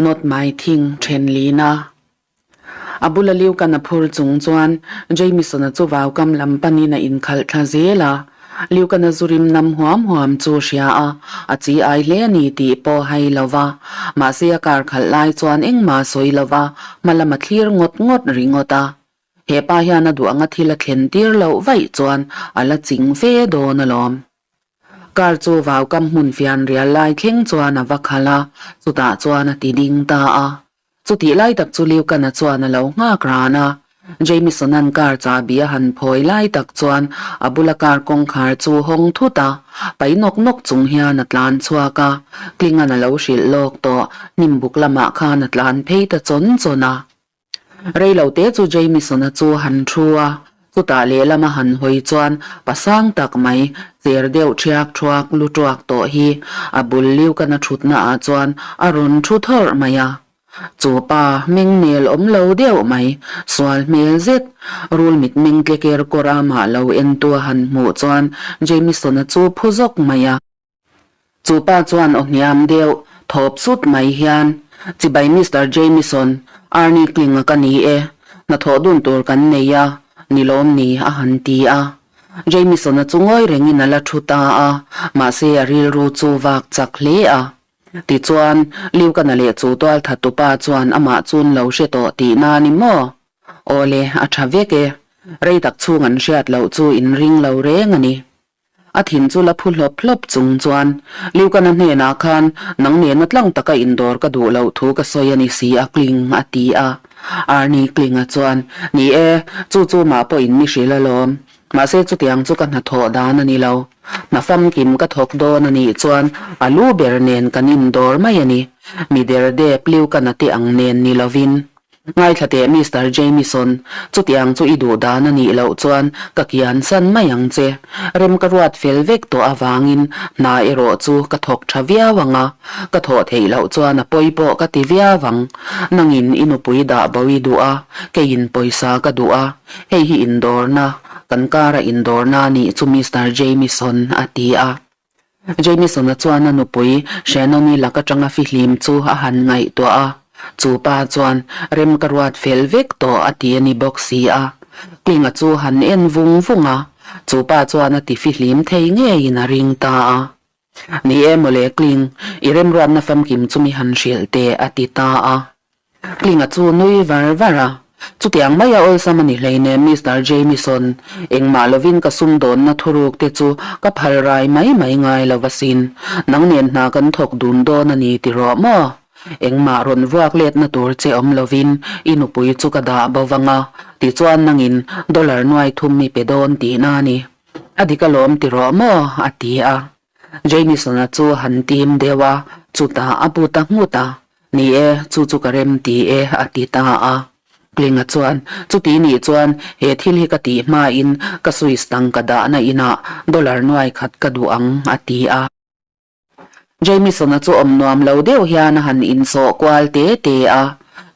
Not my thing then lina. A bula liu kan a phur chung chuan Jamison-a chu vaukam lam panin a inkhalh thla zel a. Liukana zu rim nam huam huam chu hria a, a chi ai hle a ni tih pawh hai lo va. Mahse a kar khalh lai chuan engmah sawi lo va, hma lama thlir ngawt ngawt ringawt a. He pa hian a duh anga thil a thlen tir loh vaih chuan a la ching fe dawn alawm. Car chu vaukam hmun fian rial lai thleng chuan a va khalh a, chutah chuan a ti ding ta a. Chutih lai tak chu Liukana chuan a lo nghak ran a, Jamison-a'n car chahbi a han phawi lai tak chuan a bula car kawngkhar chu hawng thut a, pai nawk nawk chung hian a tlan chhuak a, Klinga'n a lo hrilh lawk tawh, hnim buk lamah khan a tlan phei ta chawn chawn a. Rei lo te chu Jamison-a chu han thu a, chutah lehlam a han hawi chuan pasang tak mai, cher deuh ṭhiak ṭhuak lu ṭuak tawh hi a bul liukana ṭhutna ah chuan a rawn ṭhu thawrh mai a. Chu pa hming nel awm lo deuh mai, sual hmel zet, rul mitmeng tleker kawr a mah lo entu a han hmuh chuan Jamison-a chu phu zawk mai a. Chu pa chuan aw hniam deuh thawp sut mai hian, Chibai Mister Jamieson, Arnie Kling-a ka ni e, hnathawh dun tur kan nei a, ni lawm ni, a han ti a. Jamieson-a chu ngawi rengin a la thu ta a, mahse a rilru chu vak chak hle a. Tichuan, Liukana leh chu tualthattupa chuan amah chun lo hre tawh tihna ni maw? Awle, a tha vek e, rei tak chhung an hriat loh chu inring lo reng a ni. A thin chu la phu hlawp hlawp chung chuan Liukana hnenah khan nang nena tlang taka indawr ka duh loh thu ka sawi a ni si a Kling a ti a. Arnie Klinga chuan, Ni e, chu chu mah pawhin mi hrilh alawm. Mahse chutiang chu ka hnathawh dan a ni lo. Hna famkim ka thawk dawn a nih chuan a lu ber nen kan indawr mai a ni. Mi der dep Liukana te ang nen ni lovin. Ngaithla teh Mister Jamieson, chutiang chu i duh dan a nih loh chuan ka kian san mai ang che. Rem ka ruat fel vek tawh avangin hna erawh chu ka thawk tha viau ang a, ka thawh theih loh chuan a pawi pawh ka ti viau ang. Nangin i nupui dah bo i duh a, keiin pawisa ka duh a, hei hi indawrna, kan kara indawrna a nih chu Mister Jamieson a ti a. Jamison-a chuan a nupui Shannon-i lak atanga fihlim chu a han ngaihtuah a, chu pa chuan rem ka ruat fel vek tawh a ti a ni bawk si a. Klinga chu han en vung vung a, chu pa chuan a ti fihlim thei ngeiin a ring ta a. Ni e mawle Kling, i remruatna famkim chu mi han hrilh teh a ti ta a. Klinga chu nui var var a, Chutiang mai a awlsam a ni hleinem Mister Jamieson, engmah lovin ka sumdawnna thuruk te chu ka phal rai mai mai ngai lo asin, nang nen hna kan thawk dun dawn a ni ti rawh maw? Engmah rawn vuak letna tur che awm lovin i nupui chu ka dah bo vang a, tichuan nangin dollar nuai thum mi pe dawn tihna a ni. A dik alawm ti rawh maw? a ti a. Jamieson-a chu a han tim deuh a, chutah a bu ta nghut a. Ni e, chu chu ka rem ti e, a ti ta a. Klinga chuan, Chuti nih chuan he thil hi ka tih hmain ka Swiss tangka dahna inah dollar nuai khat ka duh ang, a ti a. Jamieson-a chu awm nuam lo deuh hian a han insawh kual te te a.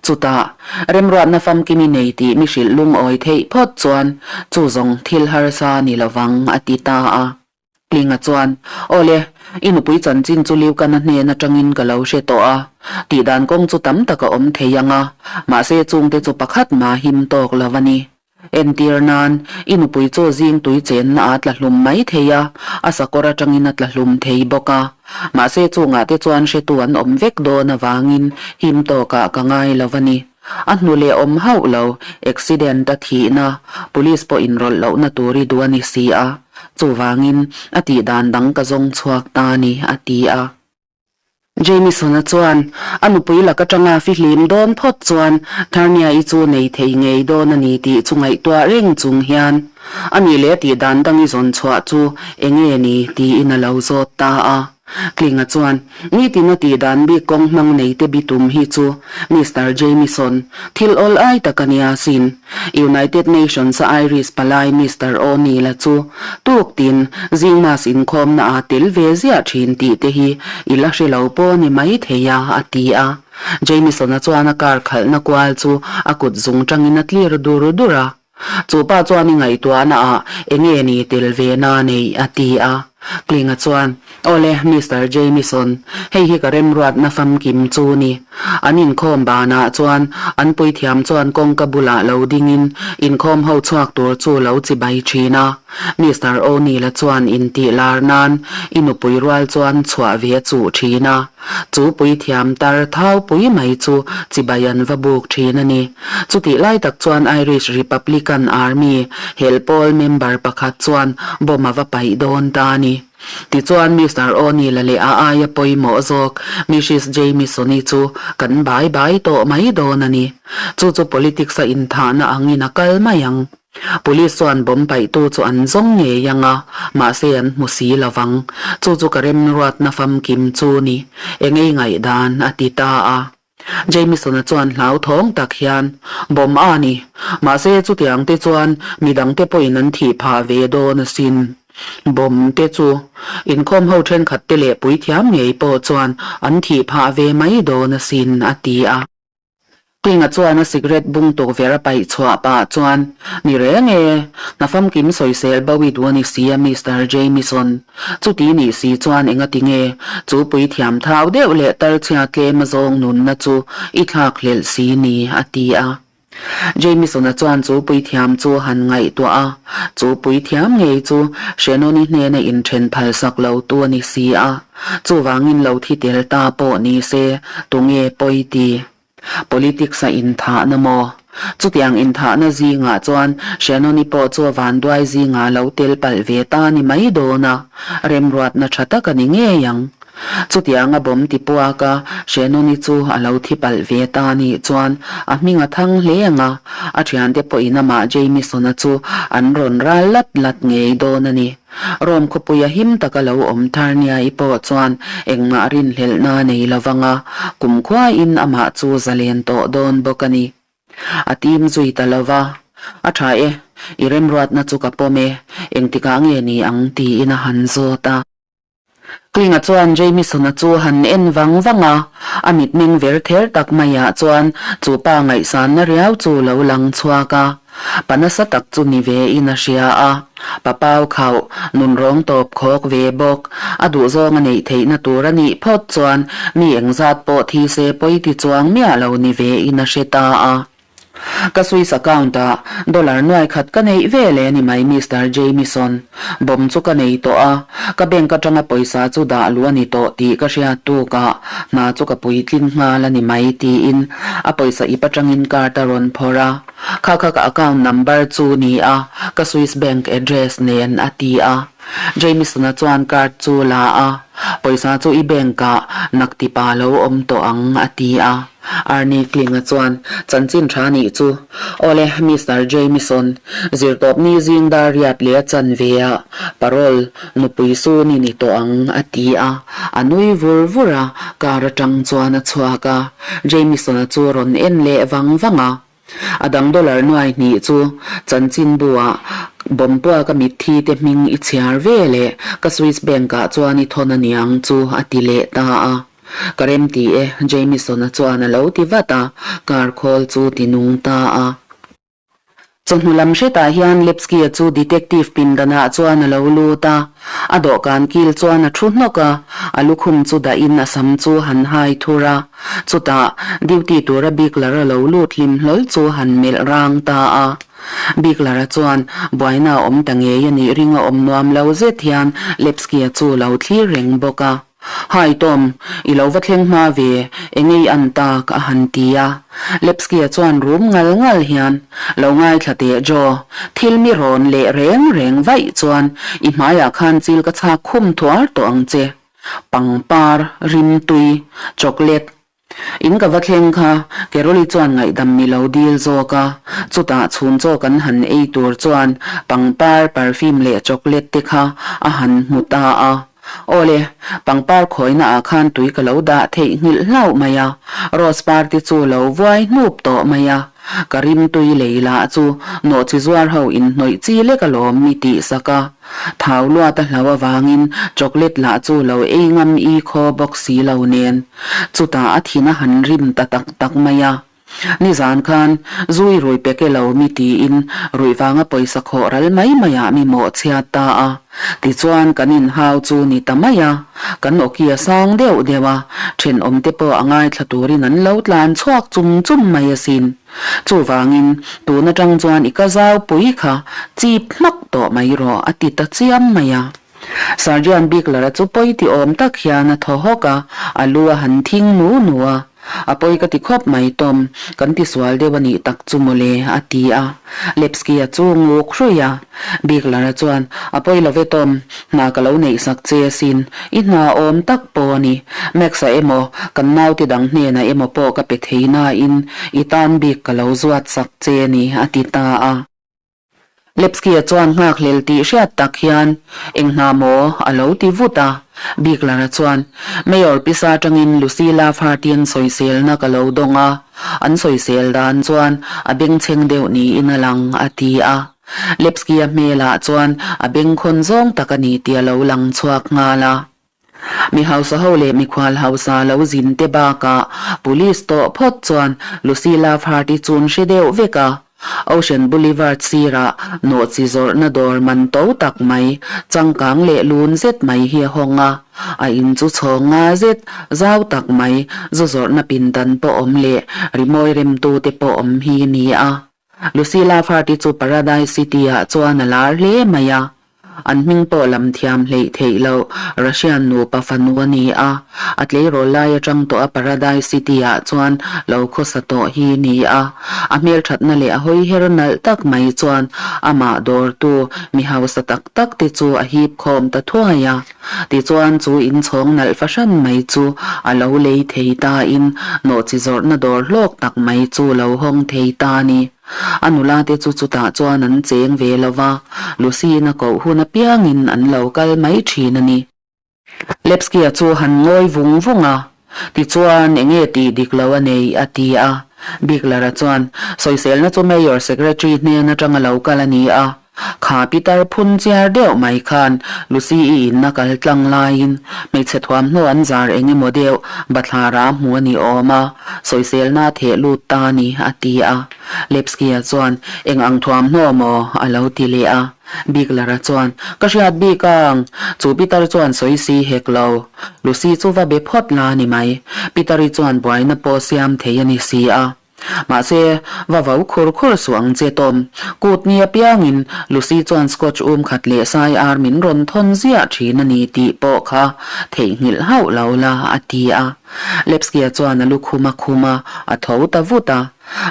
Chutah, remruatna famkimi nei tih mi hrilh lungawi theih phawt chuan chu zawng thil harsa ni lovang, a ti ta a. Klinga chuan, Awle, i nupui chanchin chu Liukana hnen atangin ka lo hre tawh a, tihdan kawng chu tam tak a awm thei ang a, mahse chungte chu pakhat mah him tawk lo a ni. Entir nan, i nupui chu zing tui chenna a tla hlum mai thei a, a sakawr atangin a tla hlum thei bawk a, mahse chungah te chuan hretu an awm vek dawn avangin him tawkah ka ngai lo a ni. A hnu leh awm hauh lo, accident a thihna, police pawh inrawlh lohna tur i duh a ni si a, chuvangin a tih dan dang ka zawng chhuak ta a ni, a ti a. Jamison-a chuan a nupui lak atanga fihlim dawn phawt chuan Tharnia-i chu nei thei ngei dawn a ni tih chu ngaihtuah reng chung hian a nih leh a tih dan dang i zawn chhuah chu enge ni tiin a lo zawt ta a. Klinga chuan, Nitin a tih dan bik kawng hmang nei te bitum hi chu Mister Jamieson, thil awl ai tak a nia sin. United Nations a Irish palai Mister O'Neill-a chu tuk tin zing mass inkhawmna ah tel ve ziah thin tih te hi i la hre lo pawh ni mai thei a, a ti a. Jamieson-a chuan a car khalhna kual chu a kut zung tangin a tlir dur dur a. Chu pa chuan i ngaihtuahna ah enge ni tel ve na nei a ti a. Klinga chuan, Awle, Mister Jamieson, hei hi ka remruatna famkim chu ni. An inkhawm banah chuan an puithiam chuan kawngka bulah lo dingin inkhawm ho chhuak tur chu lo chibai thin a. Mister O'Neill-a chuan intih lar nan i nupui rual chuan chhuah ve a chuh thin a. Chu puithiam tar thau pui mai chu chibai an va buk thin a ni. Chutih lai tak chuan Irish Republican Army hel pawl member pakhat chuan bomb a va paih dawn ta a ni. Tichuan Mister O'Neill-a leh a aia pawimawh zawk Mrs Jamieson-i chu kan bai bai tawh mai dawn a ni. Chu chu politics-a inthahna angin a kal mai ang. Police chuan bomb paihtu chu an zawng ngei ang a, mahse an hmu si lo vang. Chu chu ka remruatna famkim chu ni. Engei ngaihdan a ti ta a. Jamieson-a chuan hlauthawng tak hian, Bomb a ni. Mahse chutiang te chuan midangte pawhin an thih phah ve dawn asin. Bomb te chu inkhawm ho thenkhat te leh puithiam ngei pawh chuan an thih phah ve mai dawn asin, a ti a. Klinga chuan a cigarette bung tukverh a paih chhuah pah chuan, Ni reng e, hna famkim sawisel bo i duh a ni si a Mister Jamieson. Chuti nih si chuan engati nge chu puithiam thau deuh leh tarchhia tlem a zawng nunna chu i thlak hlelh si ni? a ti a. Jamieson-a chuan chu puithiam chu a han ngaihtuah a, chu puithiam ngei chu Shannon-i hnena inthen phalsak lo tu a ni si a. Chuvangin lo thi tel ta pawh ni se, tunge pawi ti? Politics a inthahna maw? Chutiang inthahna zingah chuan Shannon-i pawh chu a vanduai zingah lo tel palh ve ta ni mai dawn a, remruatna tha tak a ni ngei ang. Chutianga bawm ti puak a, Shannon-i chu a lo thi palh ve ta nih chuan a hming a thang hle ang a, a thiante pawhin amah Jamieson-a chu an rawn ral lat lat ngei dawn a ni. Rome khawpuia him taka lo awm thar nia i pawh chuan engmah rinhlelhna a nei lo vang a, kumkhuain amah chu zalen tawh dawn bawk a ni. A tim zui ta lo va, A tha e, i remruatna chu ka pawm e, engtikah nge ni ang tiin a han zawt a. Klinga chuan Jamieson-a chu han en vang vang a, a mitmeng ver ther tak maiah chuan chu pa ngaihsanna riau chu lo lang chhuak a. Pa nasa tak chu ni vein a hria a, pa pau khauh, nunrawng tawp khawk ve bawk. A duhzawng a neih theihna tur a nih phawt chuan mi engzat pawh thi se pawi ti chuang miah lo ni vein a hre ta a. Ka Swiss account ah dollar nuai khat ka neih ve le ni mai Mister Jamieson. Bomb chu ka nei tawh a, ka bank atanga pawisa chu dah luh a ni tawh tih ka hriat tuk ah hna chu ka puitling nghal a ni mai tiin a pawisa ip atangin card a rawn phawrh a. Kha kha ka account number chu ni a, ka Swiss bank address nen a ti a. Jamieson-a chuan card chu la a, pawisa chu i bank ah naktipa lo awm tawh ang a ti a. Arnie Kling-a chuan, Chanchin tha nih chu. Awle, Mister Jamieson, zirtawp ni zing dar riat leh a chan ve a, parole nupui sun i ni tawh ang, a ti a. A nui vur vur a, car atang chuan a chhuak a. Jamieson-a chu a rawn en leh vang vang a. A dang dollar nuai hnih chu chanchinbu-ah Bawmpuaka mitthi te hming i chhiar ve leh ka Swiss Bank-ah chuan i thawn a niang chu, a ti leh ta a. Ka rem ti e, Jamieson-a chuan a lo ti vat a, car khawl chu ti nung ta a. Chawhnu lam hretah hian Lepsky-a chu detective pindanah chuan a lo lut a, a dawhkan kil chuan a thu hnawk a, a lukhum chu dahin a sam chu han hai thur a. Chutah, duty tura Bigler-a lo lut hlim hlawl chu han melh rang ta a. Bigler-a chuan buaina a awm ta ngei a nih ring a awm nuam lo zet hian Lepsky-a chu lo thlir reng bawk a. Hi Tom, i lo va thleng hma ve, engei an tak a han ti a. Lepsky-a chuan rum ngal ngal hian, Lo ngaithla teh Joe, thil mi rawn leh reng reng vaih chuan i hmaiah khan chil ka chhak khum thuar tawh ang che. Pangpar, rimtui, chocolate, In ka va thleng kha, Carol-i chuan ngaihdam mi lo dil zawk a, chutah chhun chaw kan han ei tur chuan pangpar, perfume leh chocolate te kha a han hmu ta a. Awle, pangpar khawina ah khan tui ka lo dah theih nghilh hlauh mai a, rose par te chu lo vuai hnup tawh mai a, ka rimtui lei lah chu nawhchi zuar ho inhnawih chi lek alawm mi tih sak a. Thau luat a hlau avangin chocolate lah chu lo ei ngam i khaw bawk si lo nen. Chutah a thin a han rim ta tak tak mai a. Nizan khan zui rui pe ke lo mi tiin ruih vanga pawisa khawh ral mai maiah mi mawh chhiat ta a. Tichuan kan inhau chu ni ta mai a, kan awki a sang deuh deuh a, thenawmte pawh a ngaithla turin an lo tlan chhuak chum chum mai asin. Chuvangin tun atang chuan i ka zau pui kha chip hmak tawh mai rawh a ti ta chiam mai a. Sergeant Bigler-a chu pawi ti awm tak hian a thaw hawk a, a lu a han thing nu nu a. A pawi ka ti khawp mai Tom, kan ti sual deuh a nih tak chu mawle, a ti a. Lepsky-a chu nguk hruih a. Bigler-a chuan, A pawi lo ve Tom, hna ka lo neih sak che asin, i hna awm tak pawh a ni. Max-a emaw, kan naute dang hnenah emaw pawh ka pe thei nain i tan bik ka lo zuat sak che a ni, a ti ta a. Lepsky-a chuan nghakhlel tih hriat tak hian, Eng hna maw? a lo ti vut a. Bigler-a chuan, Mayor pisa atangin Lucy Lafferty-an sawiselna ka lo dawng a, an sawisel dan chuan a bengchheng deuh niin a lang, a ti a. Lepsky-a hmelah chuan a bengkhawn zawng tak a ni tih a lo lang chhuak nghal a. Mi hausa ho leh mikhual hausa lo zin te bakah Police tawh phawt chuan Lucy Lafferty chu an hre deuh vek a. Ocean Boulevard sirah nawhchi zawrhna dawr man to tak mai, changkang leh lun zet mai hi a hawng a. A in chu chhawng nga zet, zau tak mai, zu zawrhna pindan pawh awm leh rimawi remtute pawh awm hi ni a. Lucy Lafferty chu Paradise City-ah chuan a lar hle mai a. An hming pawh lam thiam hleih theih loh Russian nupa fanu a ni a, a tleirawl lai atang tawh a Paradise City-ah chuan lo khawsa tawh hi ni a. A hmelthatna leh a hawi her nalh tak mai chuan amah dawrtu mi hausa tak tak te chu a hip khawm ta thuai a. Tichuan chu inchhawng nalh fahran mai chu a lo lei thei tain nawhchi zawrhna dawr hlawk tak mai chu lo hawng thei ta a ni. A nula te chu chutah chuan an cheng ve lo va, Lucy-in a koh hun apiangin an lo kal mai thin a ni. Lepsky-a chu han ngawi vung vung a, tichuan eng nge tih dik lo a nei a ti a. Bigler-a chuan, Sawiselna chu Mayor Secretary hnen atanga lo kal a ni a, Kha pitar phun chiar deuh mai khan Lucy-i inna kal tlang laiin hmeichhe thuamhnaw an zar eng emaw deuh bathlar ah hmu a ni awm a, sawiselna a theh lut ta a ni, a ti a. Lepsky-a chuan, Eng ang thuamhnaw maw? a lo ti leh a. Bigler-a chuan, Ka hriat bik ang, chu pitar chuan sawi si hek lo. Lucy chu va be phawt la a ni mai. Pitari chuan buaina pawh siam thei a ni si a. Mahse, va vau khur khur suh ang che Tom. Kut ni apiangin Lucy chuan Scotch um khat leh sai ar min rawn thawn ziah thin a ni tih pawh kha theihnghilh hauh lo la, a ti a. Lepsky-a chuan a lu khum a khum a, a tho ta vut a.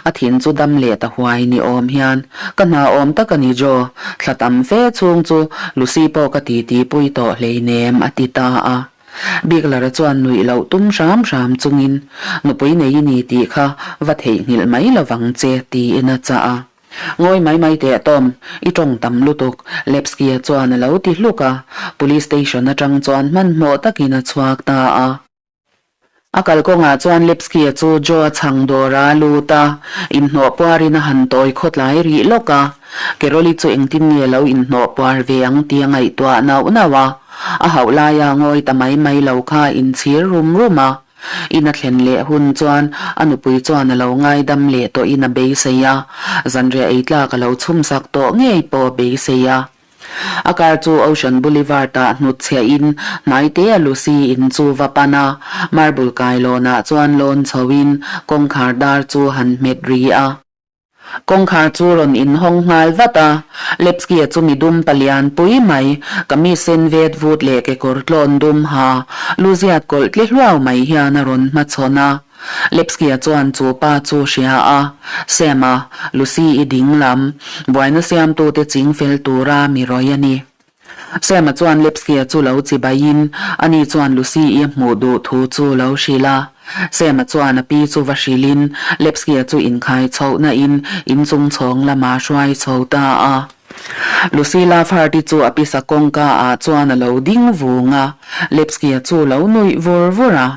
A thin chu dam leh ta huai ni awm hian, Ka hna awm tak a ni Joe, thla tam fe chhung chu Lucy pawh ka titi pui tawh hleinem, a ti ta a. Bigler-a chuan nuih loh tum hram hram chungin, Nupui nei i ni tih kha va theihnghilh mai lovang che, tiin a chah a. Ngawi mai mai teh Tom, i tawng tam lutuk, Lepsky-a chuan a lo ti hluk a. Police station atang chuan hmanhmawh takin a chhuak ta a. A kalkawngah chuan Lepsky-a chu Joe-a chhang dawra a lut a, inhnawh puarin a han tawi khawtlai rih lawk a. Carol-i chu engtin nge lo inhnawh puar ve ang tih a ngaihtuah nauh nauh a. A hauh laia ngawi ta mai mai lo kha a inchhir rum rum a. In a thlen leh hun chuan a nupui chuan a lo ngaidam leh tawhin a beisei a, zanriah ei tlak a lo chhumsak tawh ngei pawh a beisei a. A car chu Ocean Boulevard ah hnutchhiah in hnaite a Lucy in chu va pan a, marble kailawn ah chuan lawn chho in kawngkhar dar chu han hmet ri a. Kawngkhar chu rawn inhawng nghal vat a, Lepsky-a chu mi dum palian pui mai, kamis sen vet vut leh kekawr tlawn dum ha, lu ziat kawlh tle hluau mai hian a rawn hmachhawn a. Lepsky-a chuan chu pa chu hria a, Sam-a, Lucy-i ding lam, buaina siamtute ching fel tura mi rawih a ni. Sam-a chuan Lepsky-a chu lo chibaiin ani chuan Lucy-i a hmuh duh thu chu lo hrilh a. Sam-a chuan a pi chu va hrilhin Lepsky-a chu inkhai chhohna in inchung chhawng lamah hruai chho ta a. Lucy Lafferty chu a pisa kawngka ah chuan a lo ding vung a, Lepsky-a chu lo nuih vur vur a.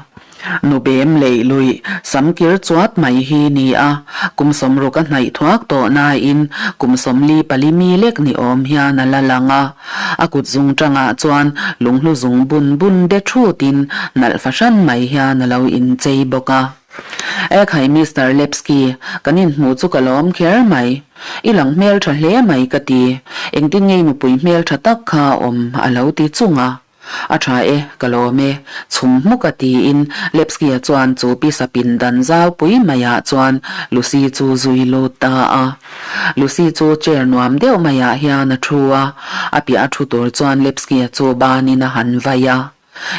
Nu bem leih luih sam kir chuat mai hi ni a, kum sawmruk a hnaih thuak tawh nain kum 44 mi lek ni awm hian a la lang a. A kut zung tangah chuan lunghlu zung bun bun de thutin nalh fahran mai hian a lo inchei bawk a. Ekhai Mister Lepsky, kan inhmuh chu ka lawm kher mai. I lang hmeltha hle mai ka ti. Engtin nge i nupui hmeltha tak kha a awm a lo ti chung a. A tha e, ka lawm e, chhum hmuk a tiin Lepsky-a chuan chu pisa pindan zau pui maiah chuan Lucy chu zui lut ta a. Lucy chu chair nuam deuh maiah hian a thu a, a piah a thu tur chuan Lepsky-a chu banin a han vai a.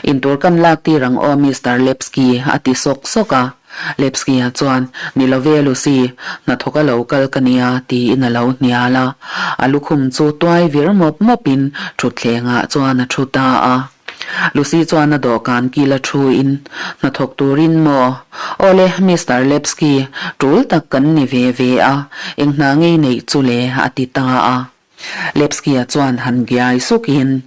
Intur kan lak tir ang aw Mister Lepsky a ti sawk sawk a. Lepsky-a chuan, Ni lo ve Lucy, hnathawk a lo kal ka nia tiin a lo hnial a. A lukhum chu tuai vir mawp mawpin thutthlengah chuan a thu ta a. Lucy chuan a dawhkan kil a thuin, Hnathawk turin maw? Awle, Mister Lepsky, tul tak kan ni ve ve a, eng hna ngei neih chu le a ti ta a. Lepsky-a chuan han giai sukin,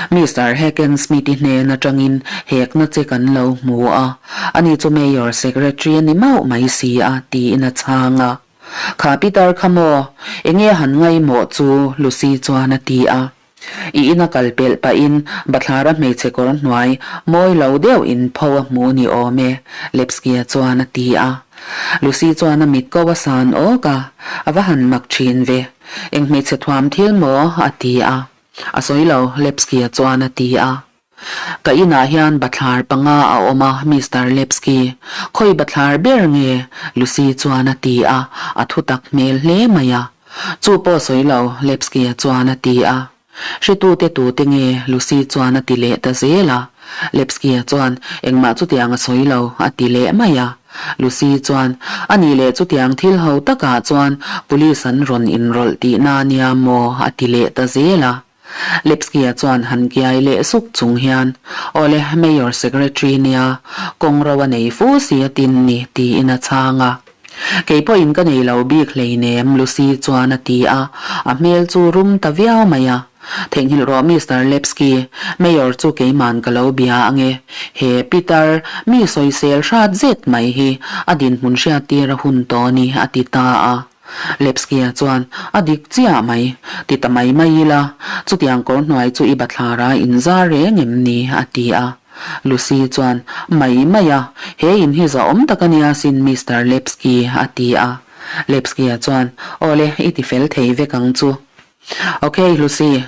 Mister Hackensmith-i hnen atangin hekna che kan lo hmu a, ani chu Mayor Secretary a ni mauh mai si a, tiin a chhang a. Kha Peter kha maw, enge han ngaihmawh chu? Lucy chuan a ti a. I ina kal pelh pahin bathlara hmeichhe kawr hnuai mawi lo deuh in pho a hmu ni awm e, Lepsky-a chuan a ti a. Lucy chuan a mit ko a san awk a, a va han mak thin ve. Eng hmeichhe thuam thil maw? a ti a. A sawi lo, Lepsky-a chuan a ti a. Ka inah hian bathlar panga a awm a, Mister Lepsky. Khawi bathlar ber nge? Lucy chuan a ti a, a thutak hmel hle mai a. Chu pawh sawi lo, Lepsky-a chuan a ti a. Hretute tute nge? Lucy chuan a ti leh ta zel a. Lepsky-a chuan, Engmah chutiang a sawi lo, a ti leh mai a. Lucy chuan, A nih leh chutiang thil ho takah chuan police an rawn inrawlh tihna a nia maw? a ti leh ta zel a. Lepsky-a chuan han kiai leh suk chung hian, Awle, Mayor Secretary nia, kawng ro a nei fu si a tin ni, tiin a chhang a. Kei pawhin ka nei lo bik hleinem, Lucy chuan a ti a, a hmel chu rum ta viau mai a. Theihnghilh rawh Mister Lepsky, Mayor chu keiman ka lo bia ange. He Peter, mi sawisel hrat zet mai hi a dinhmun hriattir a hun tawh a ni, a ti ta a. Lepsky-a chuan, A dik chiah mai, ti ta mai mai ila, chutiang kawr hnuai chu i bathlara inzar reng em ni? a ti a. Lucy chuan, Mai mai a, he in hi zahawm tak a nia sin Mister Lepsky, a ti a. Lepsky-a chuan, Awle, i ti fel thei vek ang chu. Ok, Lucy,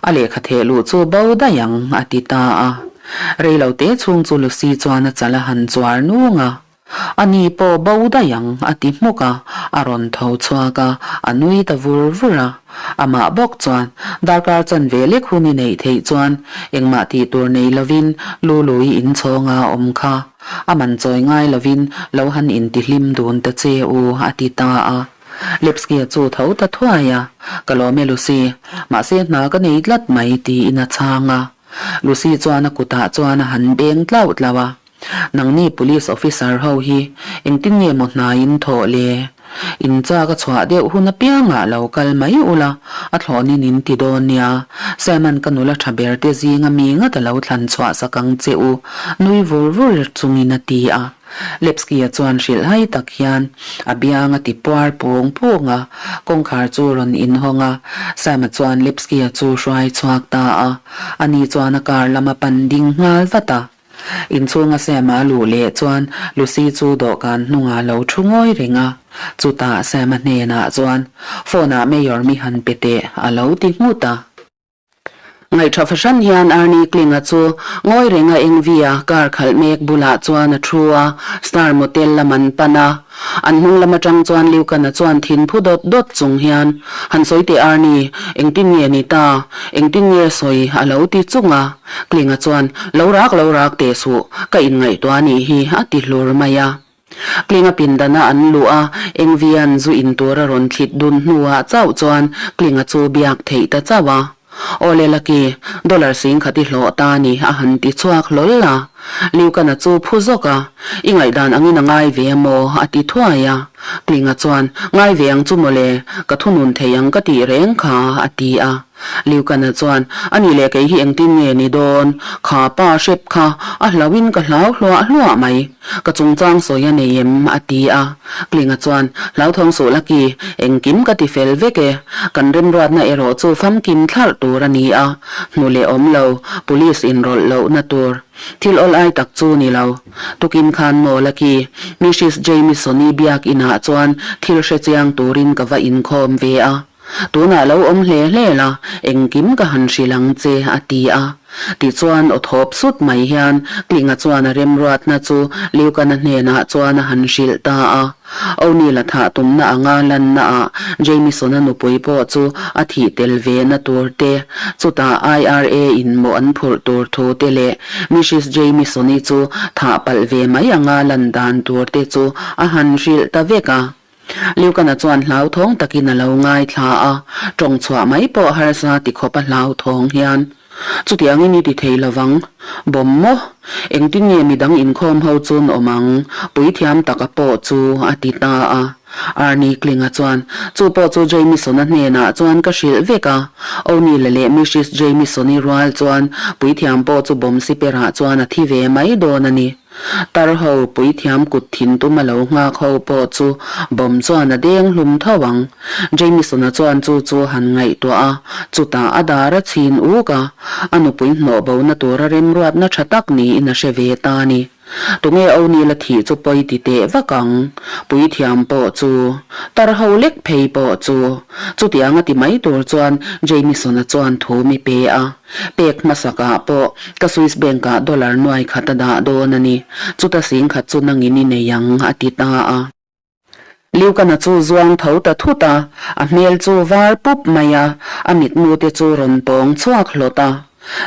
a lehkha theh luh chu bo daih ang, a ti ta a. Rei lo te chhung chu Lucy chuan a chal a han chuar nung a. A ni pawh bo daih ang a ti hmuk a, a rawn tho chhuak a, a nui ta vur vur a. Amah bawk chuan darkar chanve lek hun i neih theih chuan engmah tih tur nei lovin Lului inchhawnga a awm kha. A man chawi ngai lovin lo han intihlim dun ta che u a ti ta a. Lepsky-a chu tho ta thuai a, Ka lawm e Lucy, mahse hna ka nei tlat mai tiin a chhang a. Lucy chuan a kutah chuan a han beng tlauh tlauh a. Nangni police officer ho hi engtin nge maw hna in thawh le? In chak a chhuah deuh hun apiangah lo kal mai ula, a thlawnin in ti dawn nia. Simon ka nula tha ber te zinga mi ngat a lo thlan chhuah sak ang che u, nui vur vur chungin a ti a. Lepsky-a chuan hrilh hai tak hian a biang a ti puar pung pung a, kawngkhar chu rawn inhawng a. Sam-a chuan Lepsky-a chu hruai chhuak ta a, ani chuan a car lam a pan ding nghal vat a. Inchhunga Sam-a a luh leh chuan Lucy chu dawhkan hnungah lo thu ngawi reng a. Chutah Sam-a hnenah chuan, Phone-ah Mayor mi han pe teh, a lo ti nghut a. Ngaihṭha fahran hian Arnie Kling-a chu ngawi renga Engvi-a car khalh mek bulah chuan a thu a, Star Motel lam an pan a. An hnung lam aṭang chuan Liukana chuan thin phu dawt dawt chung hian, Han sawi teh Arnie, engtin nge ni ta? Engtin nge sawi? a lo ti chung a. Klinga chuan, Lo rak lo rak teh suh, ka inngaihtuah a nih hi, a ti hlur mai a. Klinga pindana an luh a, Engvian zu in tur a rawn thlit dun hnuah chauh chuan Klinga chu biak theih ta chauh a. Awle Lucky, dollar 10,000 i hlawh ta ni, a han ti chhuak hlawl a. Liukana chu phu zawk a, I ngaihdan angin a ngai ve maw? a ti thuai a. Klinga chuan, Ngai ve ang chu mawle, ka thunun thei ang ka tih reng kha, a ti a. Liukana chuan, A nih leh kei hi engtin nge ni dawn? Kha pa hrep kha a hlauhin ka hlau hluah hluah mai. Ka chungchang sawi a nei em? a ti a. Klinga chuan, Hlauthawng suh Lucky, engkim ka ti fel vek e. Kan remruatna erawh chu famkim thlarh tur a ni a, hnu leh awm lo, police inrawlh lohna tur. Thil awl ai tak chu ni lo. Tukin khan maw Lucky, Mrs Jamison-i biak inah chuan thil hre chiang turin ka va inkhawm ve a. Tunah lo awm hle hle la, engkim ka han hrilh ang che, a ti a. Tichuan aw thawp sut mai hian Klinga chuan a remruatna chu Liukana hnenah chuan a han hrilh ta a. O'Neill-a thah tumna anga lanna ah Jamison-a nupui pawh chu a thih tel ve na tur te, chutah IRA in mawh an phurh tur thu te leh Mrs Jamison-i chu thah palh ve mai anga lan dan tur te chu a han hrilh ta vek a. Liukana chuan hlauthawng takin a lo ngaithla a, tawng chhuah mai pawh harsa ti khawp a hlauthawng hian, Chutiangin i ti thei lovang, bawm maw? Engtin nge midang inkhawm ho chun awm ang? Puithiam taka pawh chu a ti ta a. Arnie Klinga chuan, Chu pawh chu Jamison-a hnenah chuan ka hrilh vek a. O'Neill-a leh Mrs Jamison-i rual chuan puithiam pawh chu bawm siperah chuan a thi ve mai dawn a ni. Tar ho puithiam kut thin tum a lo nghak ho pawh chu bawm chuan a deng hlum tho ang. Jamison-a chuan chu chu han ngaihtuah a, chutah a dar a chhin uk a, a nupui hnawh bona tura remruatna tha tak niin a hre ve ta a ni. Tunge O'Neill-a thih chu pawi ti teh vak ang? Puithiam pawh chu, tar ho lek phei pawh chu. Chutiang a ti mai tur chuan Jamison-a chuan thu mi pe a. Pek hmasakah pawh ka Swiss Bank ah dollar nuai khat a dah dawn a ni. Chuta sing khat chu nangin i nei ang, a ti ta a. Liukana chu zuang tho ta thut a, a hmel chu var pup mai a, a mitmu te chu rawn pawng chhuak hlawt a.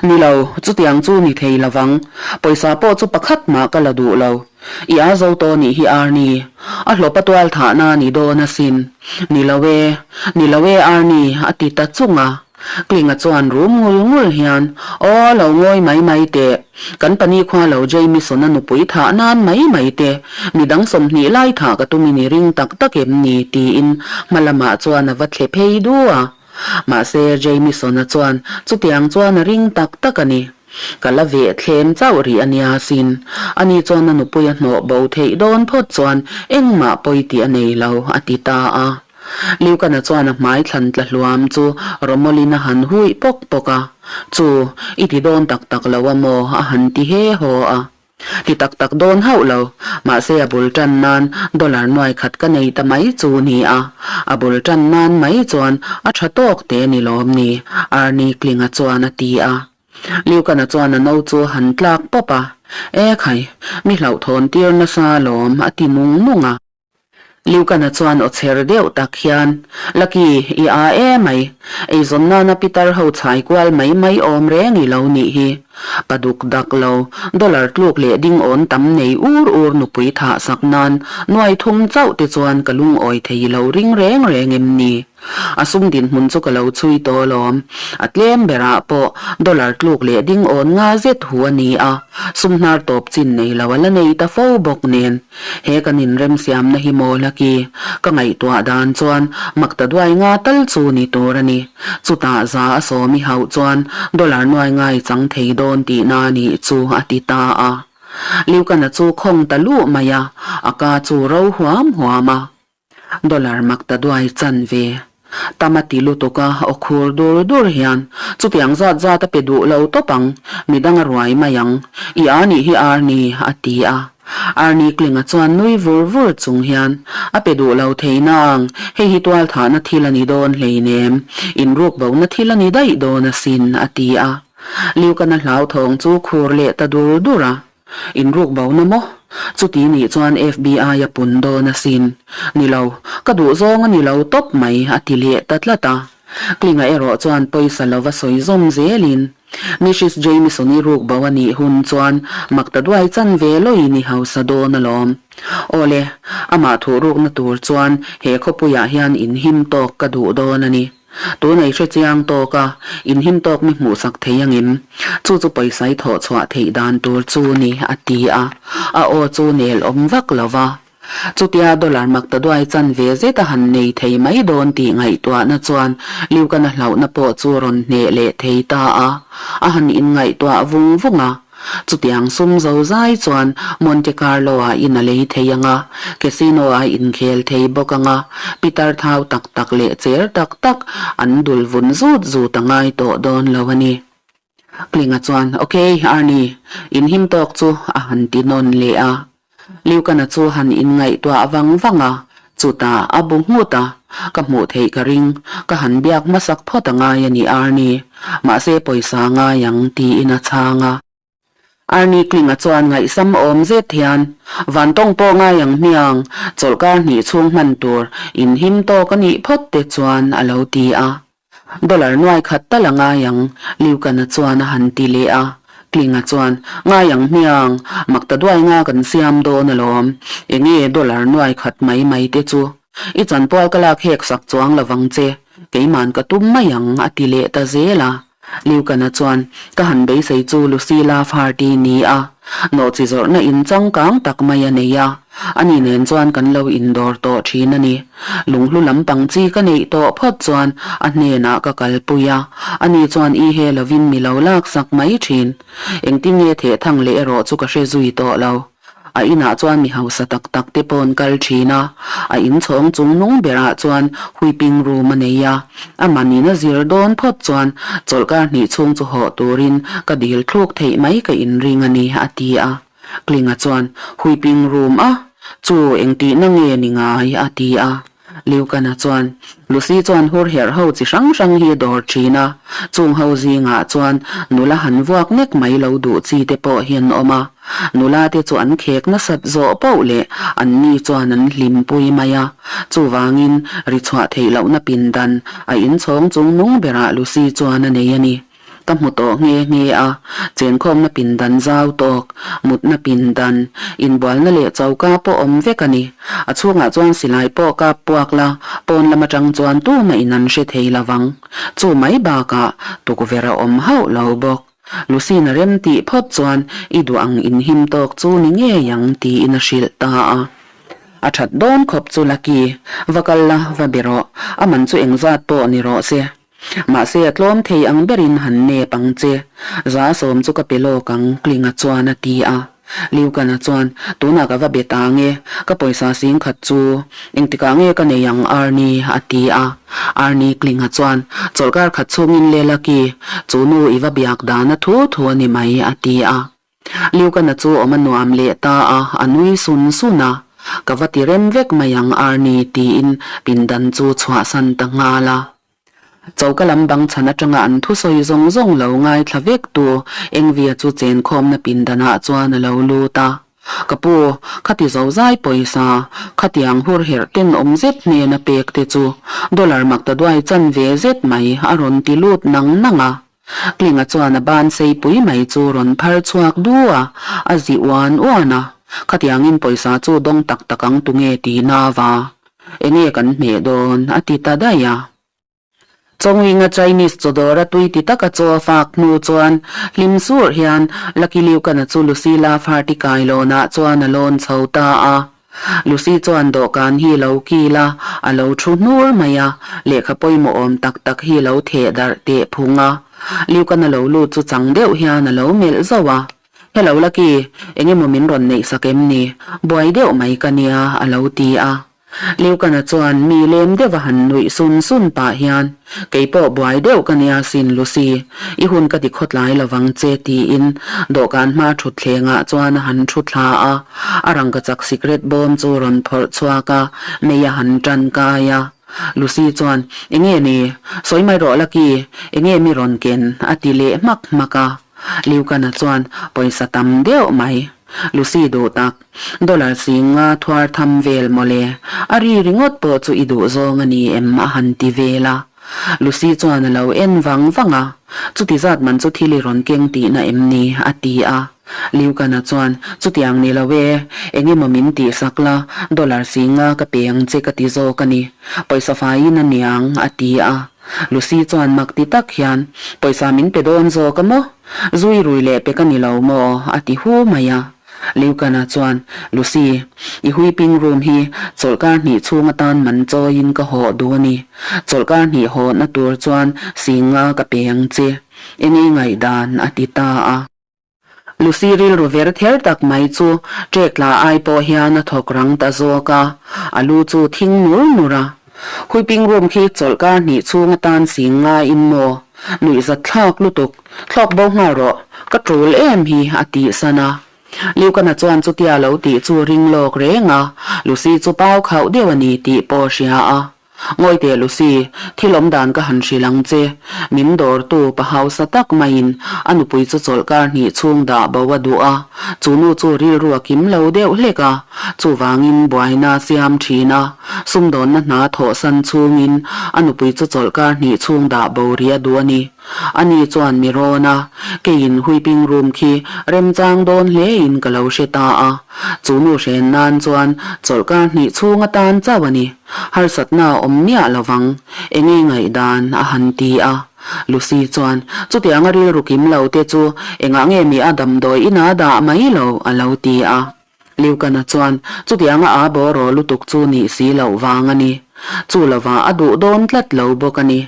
Ni lo, chutiang chu ni thei lo vang. Pawisa pawh chu pakhat mah ka la duh lo. I a zo tawh nih hi Arnie. A hlawp a tual thahna a ni dawn asin. Ni lo e, ni lo e Arnie, a ti ta chung a. Klinga chuan rum ngul ngul hian, Aw, lo ngawi mai mai teh. Kan pahnih khua lo Jamison-a nupui thah nan mai mai teh. Midang 20 lai thah ka tumin i ring tak tak em ni? tiin hma lamah chuan a va thle phei du a. Mahse, Jamison-a chuan chutiang chuan a ring tak tak a ni. Ka la veh thlem chauh rih a nia sin. Ani chuan a nupui a hnawh bo theih dawn phawt chuan engmah pawi tih a nei lo, a ti ta a. Liukana chuan a hmai thlan tla hluam chu Romolin a han huih pawk pawk a, Chu, i ti dawn tak tak lo a maw? a han ti he haw a. Ti tak tak dawn hauh lo, mahse a bul tan nan dollar nuai khat ka nei ta mai chu ni a, a bul tan nan mai chuan a tha tawk te ni lawm ni, Arnie Klinga chuan a ti a. Liukana chuan a no chu a han tlak pawp a, E khai, mi hlauhthawn tir nasa lawm, a ti mung mung a. Liukana chuan aw chher deuh tak hian, Lucky, i a e mai. Eizawn nana pitar ho chhai kual mai mai awm reng i lo nih hi. Pa duk dak lo, dollar tluk leh ding awn tam nei ur ur nupui thah sak nan nuai thum chauh te chuan ka lungawi thei lo ring reng reng em ni? A sum dinhmun chu ka lo chhui tawh alawm. A tlem berah pawh dollar tluk leh ding awn nga zet hu a ni a, sum hnar tawp chin nei lo a la nei ta fo bawk nen. He kan inremsiamna hi maw Lucky? Ka ngaihtuah dan chuan makta duai nga tal chu ni tur a ni. Chutah za a sawm i hauh chuan dollar nuai ngai chang thei dawn tihna a nih chu a ti ta a. Liukana chu khawng ta luh mai a, a ka chu ro huam huam a. Dollar mak ta duai chan ve. Tam a ti lutuk a, aw khur dur dur hian chutiang zat zat a pe duh lo tawp ang, midang a ruai mai ang. I a nih hi Arnie, a ti a. Arnie Klinga chuan nui vur vur chung hian, A pe duh lo thei nang, hei hi tualthahna thil a ni dawn hleinem, inruk bona thil a ni daih dawn asin, a ti a. Liukana hlauthawng chu khur leh ta dur dur a. Inruk bo na maw? Chuti nih chuan FBI a pun dawn asin. Ni lo, ka duh zawng a ni lo tawp mai, a ti leh ta tlat a. Klinga erawh chuan pawisa lova sawi zawm zelin, Mrs Jamison-i ruk bo a nih hun chuan mak ta duai chan ve loin i hausa dawn alawm. Awle, amah thuhrukna tur chuan he khawpuiah hian inhim tawk ka duh dawn a ni. Tuna i hre chiang tawk a, inhim tawk mi hmuhsak thei angem? Chu chu pawisa i thawh chhuah theih dan tur chu ni, a ti a. A aw chu nel awm vak lo va. Chutia dollar mak ta duai chan ve zet a han nei thei mai dawn tih ngaihtuahna chuan Liukana hlauhna pawh chu rawn hneh leh thei ta a. A han inngaihtuah vung vung a. Chutiang sum zo zai chuan Monte Carlo-ah in a lei thei ang a, casino-ah inkhel thei bawk ang a, pitar thau tak tak leh cher tak tak an dul vun zut zut a ngai tawh dawn lo a ni. Klinga chuan, Ok, Arnie, in him tawk chu a han ti nawn leh a. Liukana chu han inngaihtuah vang vang a, chutah a bu nghut a, Ka hmuh theih ka ring, ka han biak hmasak phawt a ngai a ni Arnie, mahse pawisa ngai ang tiin a chhang a. Arnie Klinga chuan ngaihsam awm zet hian, Vantawng pawh ngai ang hmiang, chawlhkar hnih chhung hman tur inhim tawk a nih phawt te chuan a lo ti a. Dollar nuai khat tal a ngai ang, Liukana chuan a han ti leh a. Klinga chuan, Ngai ang hmiang, mak ta duai nga kan siam dawn alawm. Enge dollar nuai khat mai mai te chu? I chanpual ka lak hek sak chuang lovang che, keiman ka tum mai ang, a ti leh ta zel a. Liukana chuan, Ka han beisei chu Lucilla Farty ni a, nawhchi zawrhna in changkang tak mai a nei a, ani nen chuan kan lo indawr tawh thin a ni. Lunghlu lampang chi ka neih tawh phawt chuan a hnenah ka kalpui a, ani chuan i he lovin mi lo laksak mai thin. Engtinge thehthang leh erawh chu ka hre zui tawh lo. A inah chuan mi hausa tak tak te paw'n kal thin a, a inchhawng chung nung berah chuan huiping room a nei a, a manin a zir dawn phawt chuan chawlhkar hnih chhung chu hawh turin ka dil thluk theih mai ka inring a ni, a ti a. Klinga chuan, Huiping room a? Chu engtihna nge ni ngai? a ti a. Liukana chuan, Lucy chuan hur herh ho chi hrang hrang hi a dawr thin a, chung ho zingah chuan nula han vuak nek mai lo duh chi te pawh hi an awm a. Nula te chu an khek nasat zawh poh leh an ni chuan an hlimpui mai a. Chuvangin ri chhuah theih lohna pindan a inchhawng chung nung berah Lucy chuan a nei a ni. Ka hmu tawh nghe nghe a, chenkhawmna pindan zau tawk, mutna pindan, inbualna leh choka pawh awm vek a ni. A chhungah chuan silai pawh kap puak la, pawn lam atang chuan tumah in an hre thei lo vang. Chu mai bakah tukverh a awm hauh lo bawk. Lucyna rem tih phawt chuan i duh ang inhim tawk chu ni ngei ang tiin a hrilh ta a. A that dawn khawp chu Lucky, va kal la, va be rawh, a man chu engzat pawh ni rawh se. Mahse a tlawm thei ang berin han nep ang che. Za sawm chu ka pe lawk ang, Klinga chuan a ti a. Liukana chuan, Tunah ka va be ta nge, ka pawisa sing khat chu engtikah nge ka nei ang Arnie? a ti a. Arnie Klinga chuan, Chawlhkar khat chhungin le Lucky, chu nu i va biak dan a thu thu a ni mai, a ti a. Liukana chu awm a nuam leh ta a, a nui sun sun a. Ka va ti rem vek mai ang Arnie tiin pindan chu chhuahsan ta nghal a. Choka lam bang chhan atanga an thusawi zawng zawng lo ngaithla vek tu Engvia chu chenkhawmna pindanah chuan a lo lut a. Ka pu, khati zozai pawisa, khatiang hur herh ten awm zet hnena pek te chu dollar mak ta duai chan ve zet mai a rawn ti lut nang nang a. Klinga chuan a ban seipui mai chu rawn phar chhuak du a, a zi uan uan a. Khatiangin pawisa chu dawng tak tak ang tunge ti nava, enge kan hmeh dawn a ti ta daih a. Chawngwinga Chinese chawdawra tui ti taka chaw a fak hnu chuan hlim sur hian Lucky Liukana chu Lucy Lafferty kailawnah chuan a lawn chho ta a. Lucy chuan dawhkan hi lo kil a, a lo thu hnur mai a, lehkha pawimawh awm tak tak hi lo theh darh teh phung a. Liukana lo lut chu chang deuh hian a lo melh zauh a. Hello Lucky, eng emaw min rawn neih sak em ni? Buai deuh mai ka nia, a lo ti a. Liukana chuan mi lem deuh a han nuih sun sun pah hian, Kei pawh buai deuh ka nia sin Lucy, i hun ka ti khawtlai lovang che tiin dawhkan hma thutthlengah chuan a han thu thla a, a rangkachak sikret bawm chu rawn phawrh chhuak a, mei a han tan kai a. Lucy chuan, Enge ni? Sawi mai rawh Lucky, enge mi rawn ken? a ti leh hmak hmak a. Liukana chuan, Pawisa tam deuh mai. Lucy duh tak. Dollar singa thuar tham vel mawle, a ri ringawt pawh chu i duh zawng a ni em a han ti vel a. Lucy chuan a lo en vang vang a, Chuti zat man chu thil i rawn keng tihna em ni? a ti a. Liukana chuan, Chutiang ni lo e, eng emaw min tihsak la, dollar singa ka pe ang che ka ti zawk a ni. Pawisa faiin a niang, a ti a. Lucy chuan mak ti tak hian, Pawisa min pe dawn zawk a maw? Zui rui leh pe ka ni lo maw? a ti hu mai a. Liukana chuan, Lucy, i huiping room hi chawlhkar hnih chhung atan man chawiin ka hawh duh a ni. Chawlhkar hnih hawhna tur chuan singa ka pe ang che. Eng ei ngaihdan? a ti ta a. Lucy rilru ver ther tak mai chu ṭek tla ai pawh hian a thawk rang ta zawk a, a lu chu thing nur nur a. Huiping room khi chawlhkar hnih chhung atan sing ngaiin maw? Nuihzat thlak lutuk, thlawk bo nghal rawh, ka tul em hi a tih san a. Liukana chuan chutia lo tih chu ring lawk reng a, Lucy chu pau khauh deuh a ni tih pawh a hria a. Ngawi teh Lucy, thil awm dan ka han hrilh ang che. Min dawrtu pa hausa tak maiin a nupui chu chawlhkar hnih chhung dah bo a duh a, chu nu chu rilru a kim lo deuh hlek a, chuvangin buaina a siam thin a, sumdawnna hna thawhsan chhungin a nupui chu chawlhkar hnih chhung dah bo ri a duh a ni. Ani chuan mi rawn a, keiin huiping room khi remchang dawn hlein ka lo hre ta a. Chu nu hren nan chuan chawlhkar hnih chhung atan chauh a ni. Harsatna a awm miah lo vang, enge ngaihdan a han ti a. Lucy chuan, Chutianga rilru kim lo te chu engah nge mi a damdawi ina dah mai lo a lo ti a. Liukana chuan, Chutianga a bawraw lutuk chu nih si loh vang a ni. Chu lovah a duh dawn tlat lo bawk a ni.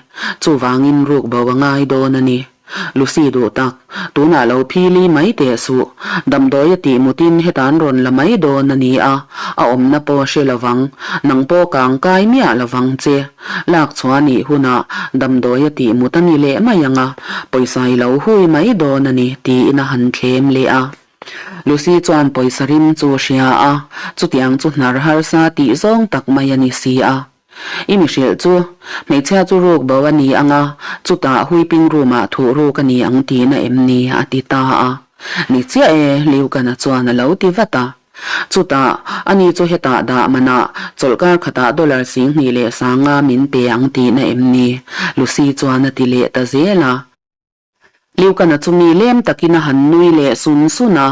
Chuvangin ruk bo a ngai dawn a ni. Lucy duh tak, tunah lo phili mai teh suh. Damdawi a tih mutin hetan rawn la mai dawn a ni a, a awmna pawh a hre lovang. Nang pawh kang kai miah lovang che. Lak chhuah nih hunah damdawi a tih mut a ni leh mai ang a, pawisa i lo hui mai dawn a ni, tiin a han thlem leh a. Lucy chuan pawisa rim chu a hria a, chutiang chu hnar harsa tih zawng tak mai a ni si a. I mi hrilh chu, hmeichhia chu ruk bo a ni ang a, chutah huiping room ah thuh ruk a ni ang tihna em ni? a ti ta a. Ni chiah e, Liukana chuan a lo ti vat a. Chutah, ani chu hetah dah manah chawlhkar khatah dollar 20 leh 50 min pe ang tihna em ni? Lucy chuan a ti leh ta zel a. Liukana chu mi lem takin a han nui leh sun sun a.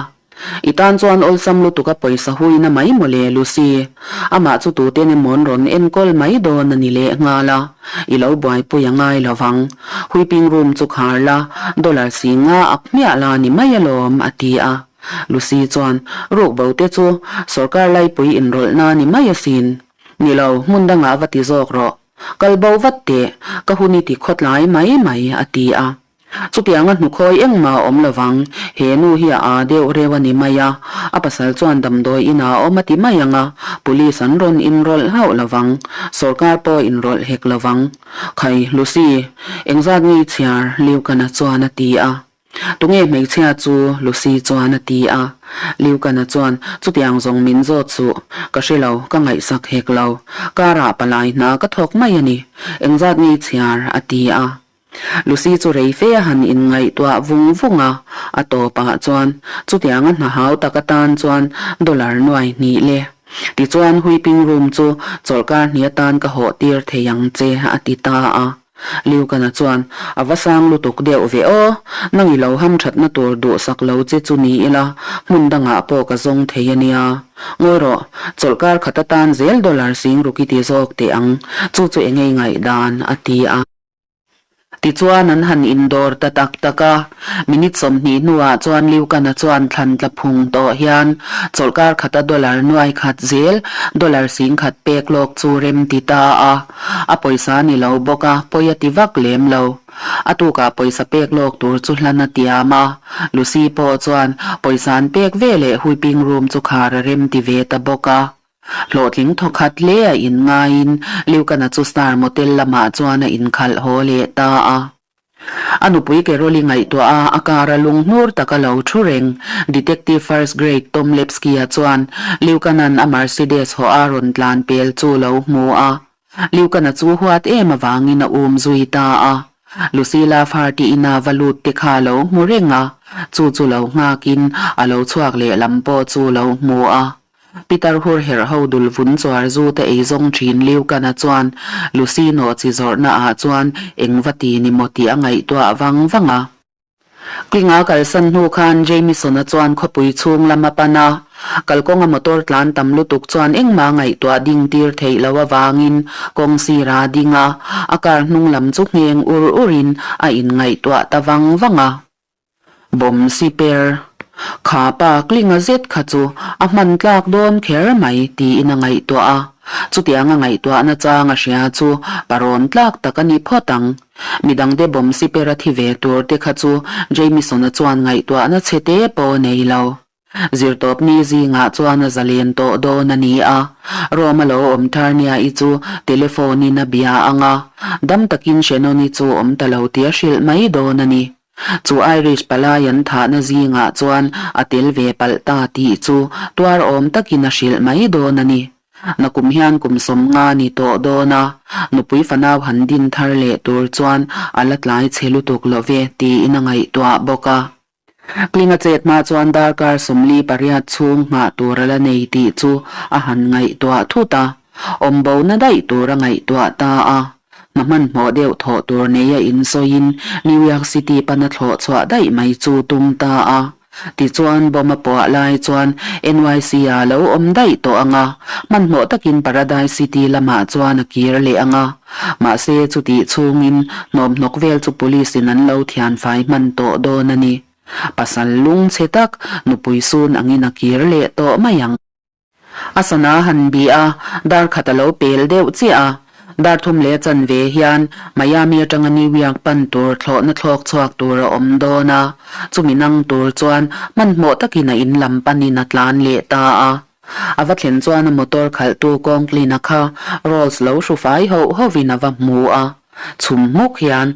I tan chuan awlsam lutuk a pawisa huina mai mawle, Lucy. Amah chu tuten emaw an rawn enkawl mai dawn a ni leh nghal a. I lo buaipui a ngai lo vang. Huiping room chu khar la, dollar 50 ak hmiah la ni mai alawm, a ti a. Lucy chuan, Ruk bo te chu sawrkar laipui inrawlhna ni mai asin. Ni lo, hmun dangah va ti zawk rawh. Kal bo vat teh, ka hun i ti khawtlai mai mai, a ti a. Chutianga hnukhawi engmah a awm lo vang, he nu hi a aa deuh reuh a ni mai a, a pasal chuan damdawi inah a awm a ti mai ang a, police an rawn inrawlh hlauh lo vang, sawrkar pawh inrawlh hek lo vang. Khai, Lucy, engzat nge i chhiar? Liukana chuan a ti a. Tunge hmeichhia chu? Lucy chuan a ti a. Liukana chuan, Chutiang zawng min zawt suh. Ka hre lo, ka ngaihsak hek lo. Karah palai hna ka thawk mai a ni. Engzat nge i chhiar? a ti a. Lucy chu rei fe a han inngaihtuah vung vung a. A tawpah chuan, Chutianga hna hau tak atan chuan dollar nuai hnih le. Tichuan huiping room chu chawlhkar hnih atan ka hawh tir thei ang che, a ti ta a. Liukana chuan, A va sang lutuk deuh ve aw, nang i lo ham thatna tur duhsak lo che chu ni ila, hmun dangah pawh ka zawng thei a nia. Ngawi rawh, chawlhkar khat atan zel dollar 60,000 i ti zawk teh ang, chu chu engei ngaihdan, a ti a. Tichuan an han indawr ta tak tak a, minute 20 hnuah chuan Liukana chuan thlan tla phung tawh hian chawlhkar khata dollar nuai khat zel dollar 10,000 pek lawk chu rem ti ta a. A pawisa a ni lo bawk a, pawi a ti vak lem lo. A tukah pawisa pek lawk tur chu hlan a tiam a. Lucy pawh chuan pawisa an pek ve leh huiping room chu khar a rem ti ve ta bawk a. Hlawhtling thawkhat hle a inngaiin Liukana chu Star Motel lamah chuan a inkhalh haw leh ta a. A nupui Carol-i ngaihtuah a, a car a lung hnur tak a lo thu reng. Detective First Grade Tom Lepsky-a chuan Liukanan a Mercedes haw a rawn tlan pel chu lo hmu a. Liukana chu huat em avangin a um zui ta a. Lucy Lafferty ina va lut te kha a lo hmu reng a, chu chu lo nghakin a lo chhuak lehlam pawh chu lo hmu a. Pitar hur herh ho dul vun chuar zu te ei zawng thin Liukana chuan Lucy nawh chi zawrhna ah chuan eng va ti ni maw tih a ngaihtuah vang vang a. Klinga kalsan hnu khan Jamison-a chuan khawpui chhung lam a pan a, kalkawnga motor tlan tam lutuk chuan engmah ngaihtuah ding tir theih loh avangin kawng sira ding a, a car hnung lam chu ngheng ur urin a inngaihtuah ta vang vang a. Bawm si per. Kha pa klinga zet kha chu a hman tlak dawn kher mai tiin a ngaihtuah a. Chutiang a ngaihtuahna chang a hria chu parawn tlak tak a ni phawt ang. Midangte bawm si per a thi ve tur te kha chu Jamison-a chuan ngaihtuahna chhe te pawh a nei lo. Zirtawpni zingah chuan a zalen tawh dawn a ni a, Rome a lo awm thar nia-i chu telephone-in a bia ang a, dam takin Shannon-i chu awm ta lo tih a hrilh mai dawn a ni. Chu Irish palai an thahna zingah chuan a tel ve palh ta tih chu tuar awm takin a hrilh mai dawn a ni. Nakum hian kum 50 ni tawh dawn a, nupui fanau han din thar leh tur chuan a la tlai chhe lutuk lo ve tiin a ngaihtuah bawk a. Klinga chet hma chuan darkar 48 chhung nghah tur a la nei tih chu a han ngaihtuah thut a, awmbona daih tur a ngaihtuah ta a. Hna hmanhmawh deuh thawh tur neia insawiin New York City pana thlawh chhuah daih mai chu tum ta a. Tichuan bomb a puah lai chuan NYC ah lo awm daih tawh ang a, hmanhmawh takin Paradise City lamah chuan a kir leh ang a. Mahse chutih chhungin hnawmhnawk vel chu police in an lo thianfai hman tawh dawn a ni. Pasal lungchhe tak nupui sun angin a kir leh tawh mai ang. A sana han bih a, dar khat a lo pel deuh chiah a. Dar thum leh a chanve hian Miami atanga New York pan tur thlawhna thlawk chhuak tur a awm dawn a, chumi nang tur chuan hmanhmawh takin a in lam panin a tlan leh ta a. A va thlen chuan a motor khalhtu Conklin-a kha Rolls lo hru fai hoh hovin a va hmu a. Chhum hmuk hian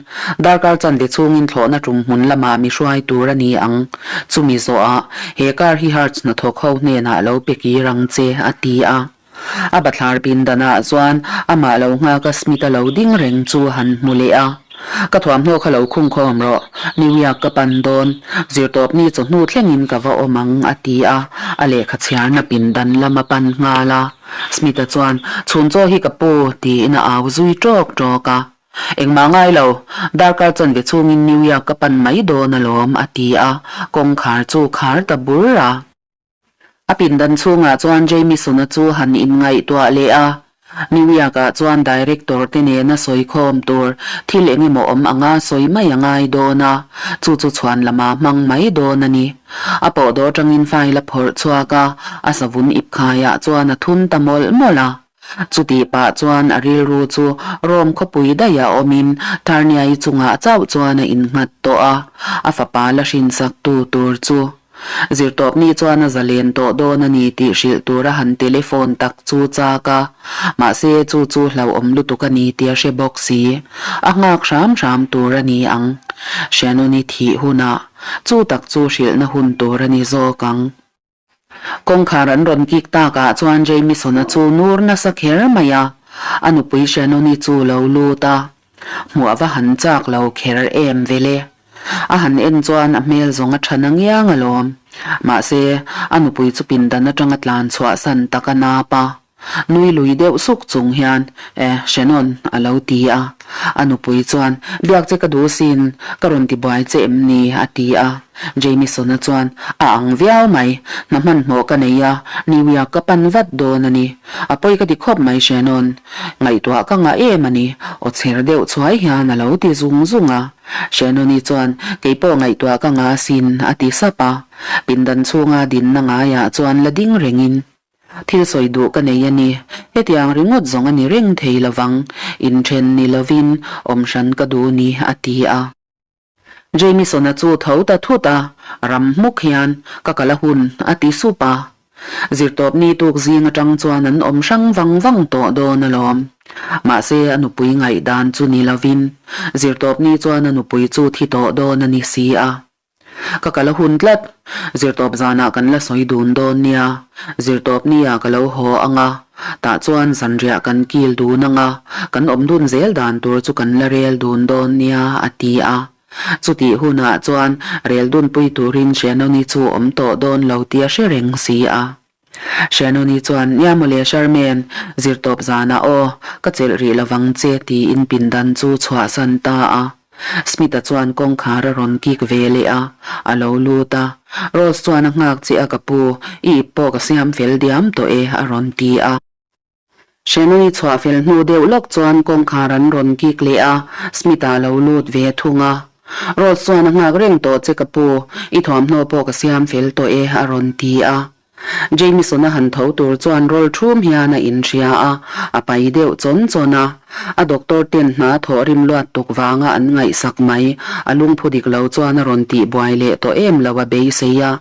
darkar chanve chhungin thlawhna tum hmun lamah mi hruai tur a ni ang. Chumi zawhah he car hi Hertz hnathawk ho hnenah lo pe kir ang che, a ti a. A bathlar pindanah chuan amah lo nghaka Smith-a lo ding reng chu a han hmu leh a. Ka thuamhnaw kha lo khungkhawm rawh, New York ka pan dawn, zirtawpni chawhnu thlengin ka va awm ang, a ti a, a lehkha chhiarna pindan lam a pan nghal a. Smith-a chuan, Chhun chaw hi ka pu, tiin a au zui ṭawk ṭawk a. Engmah ngai lo, darkar chanve chhungin New York ka pan mai dawn alawm, a ti a, kawngkhar chu khar ta bur a. A pindan chhungah chuan Jamison-a chu han inngaihtuah leh a, New York-ah chuan director te nena sawikhawm tur thil eng emaw awm anga sawi mai a ngai dawn a, chu chu chhuan lama hmang mai dawn a ni. A pawhdawh atangin file a phawrh chhuak a, a savun ip khaiah chuan a thun ta mawlh mawlh a. Chutih pah chuan a rilru chu Rome khawpui daih a awmin Tarnia-i chungah chauh chuan a innghat tawh a, a fapa la hrinsaktu tur chu. Zirtawpni chuan a zalen tawh dawn a ni tih hrilh tura han telephone tak chu chak a, mahse chu chu hlauhawm lutuk a ni tih a hre bawk si. A nghak hram hram tur a ni ang. Shannon-i thih hunah chu tak chu hrilhna hun tur a ni zawk ang. Kawngkhar an rawn kik takah chuan Jamison-a chu nur nasa kher mai a, a nupui Shannon-i chu lo lut a. Hmuh a va han chak lo kher em vele. A han en chuan a hmel zawng a tha na ngiang alawm. Mahse, a nupui chu pindan atanga tlan chhuahsan tak a nap a. Nui lui deuh suk chung hian, E, Shannon, a lo ti a. A nupui chuan, Biak che ka duh sin, ka rawn ti buai che em ni? a ti a. Jamison-a chuan, A ang viau mai, hna hmanhmawh ka nei a, New York ka pan vat dawn a ni. A pawi ka ti khawp mai Shannon, ngaihtuah ka ngah em a ni, aw chher deuh chhuai hian a lo ti zung zung a. Shannon-i chuan, Kei pawh ngaihtuah ka ngah asin, a ti sap a. Pindan chhunga dinna ngaiah chuan la ding rengin, Thil sawi duh ka nei a ni. Hetiang ringawt zawng a ni reng thei lovang. Inthen ni lovin awm hran ka duh ni, a ti a. Jamison-a chu tho ta thut a, ram hmuk hian, Ka kal a hun, a ti sup a. Zirtawpni tuk zing atang chuan an awm hrang vang vang tawh dawn alawm. Mahse, a nupui ngaihdan chu ni lovin, zirtawpni chuan a nupui chu thi tawh dawn a ni si a. Ka kal a hun tlat. Zirtawp zanah kan la sawi dun dawn nia. Zirtawp nia ka lo haw ang a, tah chuan zanriah kan kil dun ang a, kan awm dun zel dan tur chu kan la rel dun dawn nia, a ti a. Chutih hunah chuan rel dunpui turin Shannon-i chu awm tawh dawn lo tih a hre reng si a. Shannon-i chuan, Nia mawle Sherman, zirtawp zanah aw, ka chelh rih lovang che, tiin pindan chu chhuahsan ta a. Smith-a chuan kawngkhar a rawn kik ve leh a, a lo lut a. Rose chuan a nghak che a ka pu, i ip pawh ka siam fel diam tawh e, a rawn ti a. Shannon-i chhuah fel hnu deuh lawk chuan kawngkhar an rawn kik leh a, Smith-a lo lut ve thung a. Rose chuan a nghak reng tawh che ka pu, i thuamhnaw pawh ka siam fel tawh e, a rawn ti a. Jamison-a han tho tur chuan rawl thum hian a inhria a, a pai deuh chawn chawn a. A doctor ten hna thawh rim luat tuk vanga an ngaihsak mai, a lungphu dik lo chuan a rawn tih buai leh tawh em lo a beisei a.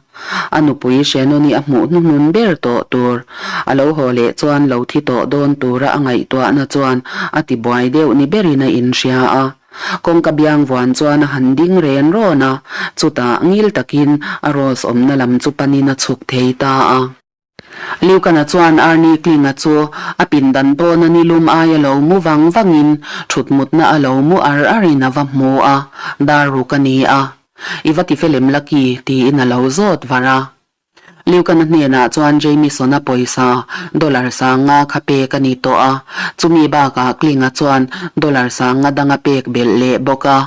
A nupui Shannon-i a hmuh hnuhnun ber tawh tur, a lo haw leh chuan lo thi tawh dawn tura a ngaihtuahna chuan a ti buai deuh ni berin a inhria a. Kawngka biang vuan chuan a han ding ren rawn a, chutah ngil takin a Rose awmna lam chu panin a chhuk thei ta a. Liukana chuan Arnie Kling-a chu a pindan pawna nilum aia lo mu vang vangin thut mutna a lo mu ar arin a va hmu a, dar ruk a ni a. I va ti felem Lucky? tiin a lo zawt var a. Liukana hnenah chuan Jamison-a pawisa dollar sanga kha pek a ni tawh a, chumi bakah Kling-a chuan dollar sanga dang a pek belh leh bawk a.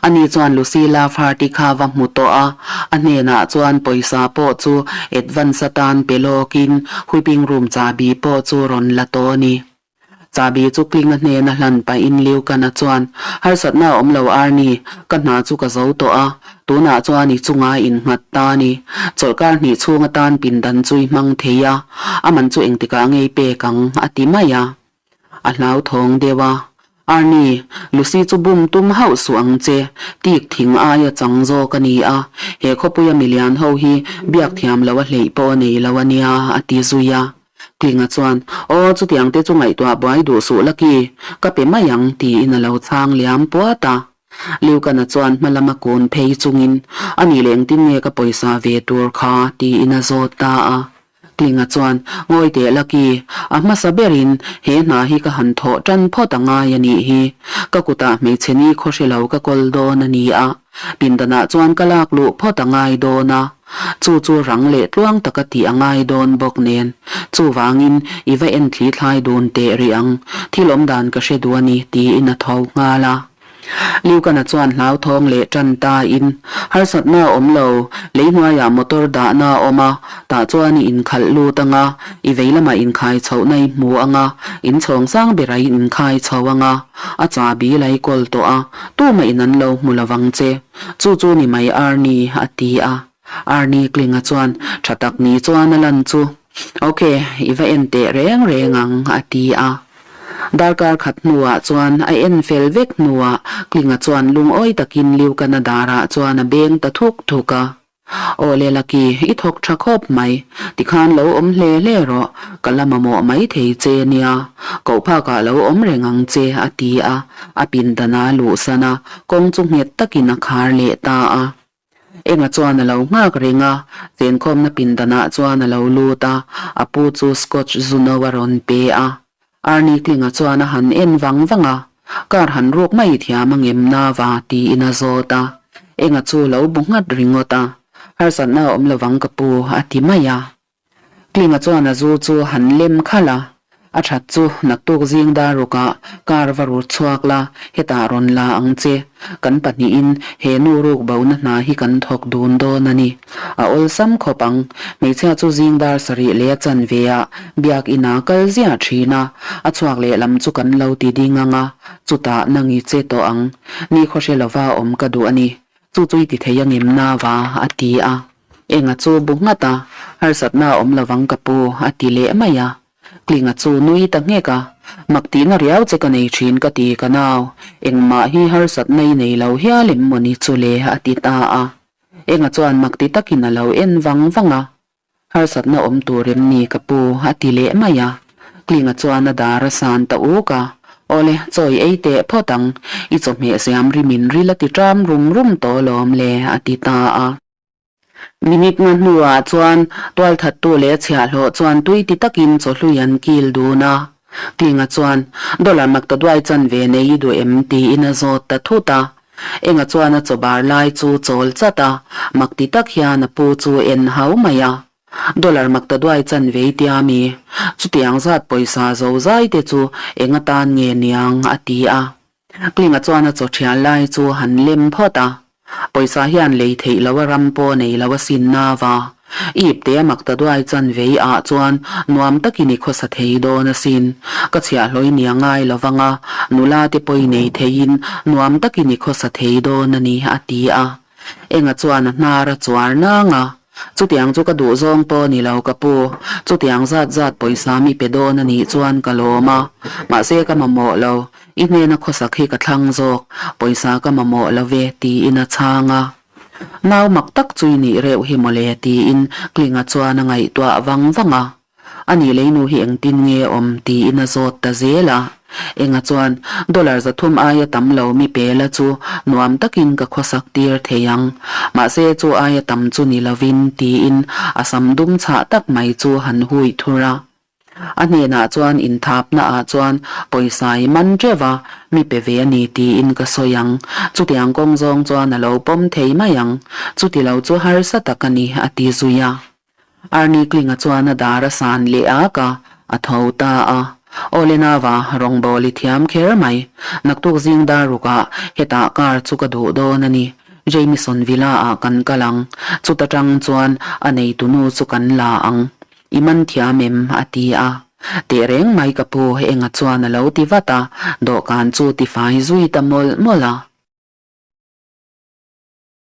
Ani chuan Lucy Lafferty kha va hmu tawh a, a hnenah chuan pawisa pawh chu advance atan pe lawkin whipping room chahbi pawh chu rawn la tawh a ni. Chahbi chu Klinga hnena hlan pahin Liukana chuan, Harsatna a awm lo Arnie, ka hna chu ka zo tawh a, tunah chuan i chunga innghat ta a ni. Chawlhkar hnih chhung atan pindan chu i hmang thei a, a man chu engtikah ngei pek ang, a ti mai a. A hlauthawng deuh a, Arnie, Lucy chu bum tum hauh suh ang che, tik thing aia chang zawk a ni a, he khawpuia milian ho hi biak thiam lo a hleih pawh a nei lo a nia, a ti zui a. Klinga chuan, Aw, chutiang te chu ngaihtuah buai duh suh Lucky, ka pe mai ang, tiin a lo chhang liam puat a. Liukana chuan hma lama kun phei chungin, A nih leh engtin nge ka pawisa ve tur kha? tiin a zawt ta a. Klinga chuan, Ngawi teh Lucky, a hmasa berin he hna hi ka han thawh tan phawt a ngai a nih hi. Ka kutah hmeichhe ni khaw hre lo ka kawl dawn a ni a. Pindanah chuan ka lak luh phawt a ngai dawn a, chu chu rang leh tluang taka tih a ngai dawn bawk nen. Chuvangin i va en thli thlai dun teh rih ang, thil awm dan ka hre duh a ni, tiin a tho nghal a. Liukana chuan hlauthawng leh tan tain, Harsatna a awm lo, lei hnuaiah motor dahna a awm a, tah chuan i inkhalh lut ang a, i vei lamah inkhai chhohna i hmu ang a, inchhawng sang berah i inkhai chho ang a. A chahbi lai kawl tawh a, tumah in an lo hmu lo vang che. Chu chu ni mai Arnie, a ti a. Arnie Klinga chuan, Tha tak ni chuan a lan chu. Ok, i va en teh reng reng ang, a ti a. Darkar khat hnuah chuan a en fel vek hnuah Klinga chuan lungawi takin Liukana darah chuan a beng ta thuk thuk a. Aw le Lucky, i thawk tha khawp mai. Tikhan lo awm hle hle rawh, ka la mamawh mai thei che nia. Koh phakah lo awm reng ang che, a ti a. A pindan a luhsan a, kawng chu nghet takin a khar leh ta a. Enga chuan a lo nghak reng a, chenkhawmna pindanah chuan a lo lut a, a pu chu Scotch zuno a rawn pe a. Arnie Klinga chuan a han en vang vang a, Car han ruk mai thiam a ngem na va tiin a zawt a. Enga chu lo bu nghat ringawt a, Harsatna a awm lovang ka pu a ti mai a. Klinga chuan a zu chu han lem khalh a, A that chu naktuk zing dar rukah car va rut chhuak la, hetah rawn la ang che. Kan pahnihin he nu ruk bona hna hi kan thawk dun dawn a ni. A awlsam khawp ang. Hmeichhia chu zing dar sarih leh a chanve ah biak inah kal ziah thin a, a chhuak lehlam chu kan lo ti ding ang a, chutah nang i che tawh ang. Ni khawhre lova awm ka duh a ni. Chu chu i ti thei angem Nava? a ti a. Enga chu bu nghat a, harsatna a awm lovang ka pu, a ti leh mai a. Klinga chu nui ta nghek a, Mak tihna riau che ka nei thin ka ti ka nau, engmah hi harsatna i nei lo hial em mawni chu le a ti ta a. Enga chuan mak ti takin a lo en vang vang a, Harsatna awm tur em ni ka pu a ti leh mai a. Klinga chuan a dar a san ta uk a, Awle, chawi ei teh phawt ang, i chawhmeh siam rimin ril a ti ṭam rum rum tawh alawm le a ti ta a. Minute nga hnuah chuan tualthattu leh chhiahhlawh chuan tui ti takin chawhlui an kil dun a. Klinga chuan, Dollar maktaduai chanve nei i duh em? tiin a zawt ta thut a. Enga chuan a chawbar lai chu chawl chat a, mak ti tak hian a pu chu en hau mai a. Dollar maktaduai chanve i tia mi? Chutiang zat pawisa zo zai te chu eng atan nge niang? a ti a. Klinga chuan a chaw thial lai chu han lem phawt a, Pawisa hian lei theih lo a ram pawh nei lo a sin na va. Ip te a mak ta duai chan vei ah chuan nuam takin i khawsa thei dawn a sin. Ka chhiahhlawi nia ngai lo vang a, nula te pawh i nei theiin nuam takin i khawsa thei dawn a ni a ti a. Enga chuan a hnar a chuar nang a. Chutiang chu ka duh zawng pawh ni lo ka pu. Chutiang zat zat pawisa mi pe dawn a nih chuan ka lawm a. Mahse ka mamawh lo. I hnena khawsak hi ka thlang zawk. Pawisa ka mamawh lo ve tiin a chhang a. Nau mak tak chu i nih reuh hi mawle tiin Klinga chuan a ngaihtuah vang vang a. A nih leinu hi engtin nge awm tiin a zawt ta zel a. Enga chuan dollar 300 aia tam lo mi pe la chu nuam takin ka khawsak tir thei ang. Mahse chu aia tam chu ni lovin tiin a sam dum chhah tak mai chu han hui thur a. A hnenah chuan inthapna ah chuan pawisa i man teuh a, mi pe ve a ni tiin ka sawi ang. Chutiang kawng zawng chuan a lo pawm thei mai ang. Chuti lo chu harsa tak a ni a ti zui a. Arnie Klinga chuan a dar a san leh ak a, a tho ta a. Awle Nava, rawngbâwl i thiam kher mai. Naktuk zing dar rukah hetah car chu ka duh dawn a ni. Jamieson Villa ah kan kal ang. Chuta tang chuan a neitunu chu kan la ang. I man thiam em? a ti a. Tehreng mai ka pu, Enga chuan a lo ti vat a, dawhkan chu tifai zui ta mawlh mawlh a.